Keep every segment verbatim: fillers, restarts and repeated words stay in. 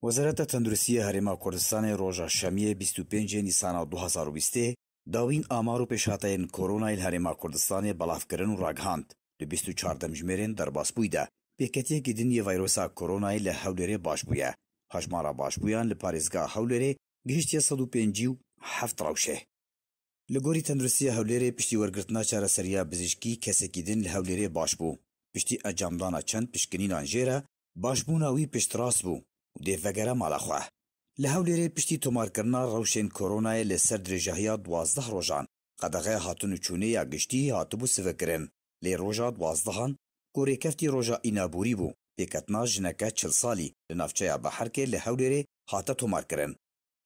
Wezareta Tenduristiya Herêma Kurdistanê roja Şemiyê bîst û pêncê Nîsana du hazar û bîstê dawîn amar û pêşhateyên koronayê li Herêma Kurdistanê belav kirin û ragihand. Li bîst û çar demjimêrên derbasbûyî de pêketiyekî din yê veyrosa koronayê li Hewlêrê baş bûye. Hejmara başbûyan li parêzgeha Hewlêrê gihiştiye sed û pêncî û heft rewşê. Li gorî Tenduristiya Hewlêrê piştî wergirtina çareseriya bizişkî kesekî din li Hewlêrê baş bû. Piştî encamdana çend pişkinînan jê re başbûna wî piştrast bû û dê vegere mala xwe. Li Hewlêrê piştî tomarkirina rewşên koronayê li ser dirêjahiya duwazdeh rojan qedexeya hatin û çûnê ya giştî hatibû sivekirin. Lê roja duwazdehan ku rêkeftî roja înaborî bû, pêketina jineke çil salî li navçeya Beherkê li Hewlêrê hate tomarkirin.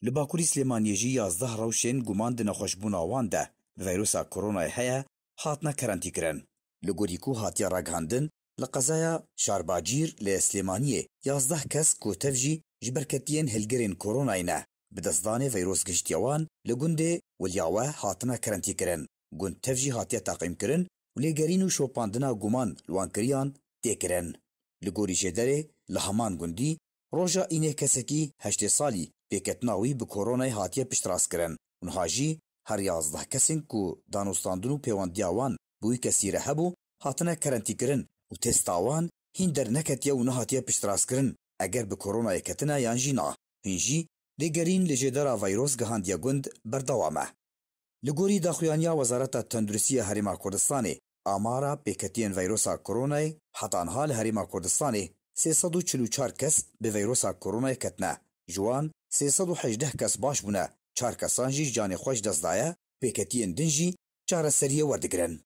Li Bakurî Silêmaniyê jî yazdeh rewşên guman di nexweşbûna wan de bi veyrusa koronayê heye, hatine kerentîkirin. Li gorî ku hatiye ragihandin, li qezaya Şarbacîr li Silêmaniyê yazdeh kes ku tev jî ji ber ketiyên hilgirên koronayê ne, bi destdanê veyros gihiştiye wan, li gundê Wilyawe hatine kerentîkirin. Gund tev jî hatiye teqîmkirin û lêgerîn û şopandina guman li wan kiriyan tê kirin. Li gorî jêderê, li heman gundî roja înê kesekî heştê salî pêketina wî bi koronayê hatiye piştrastkirin û niha jî her yazdeh kesên ku danûstandin û pêwendiya wan bi wî kesî re hebû, hatine kerentîkirin û testa wan hîn derneketiye û nehatiye piştrastkirin eger bi koronayê ketine yan jî na. Hîn jî lêgerîn li jêdera veyros gihandiye gund berdewam e. Li gorî daxuyaniya Wezareta Tenduristiya Herêma Kurdistanê, amara pêketiyên veyrosa koronayê heta niha li Herêma Kurdistanê sê sed û çil û çar kes bi veyrosa koronayê ketine. Ji wan sê sed û hejdeh kes baş bûne, çar kesan jî canê xwe ji dest daye, pêketiyên din jî çareseriyê werdigirin.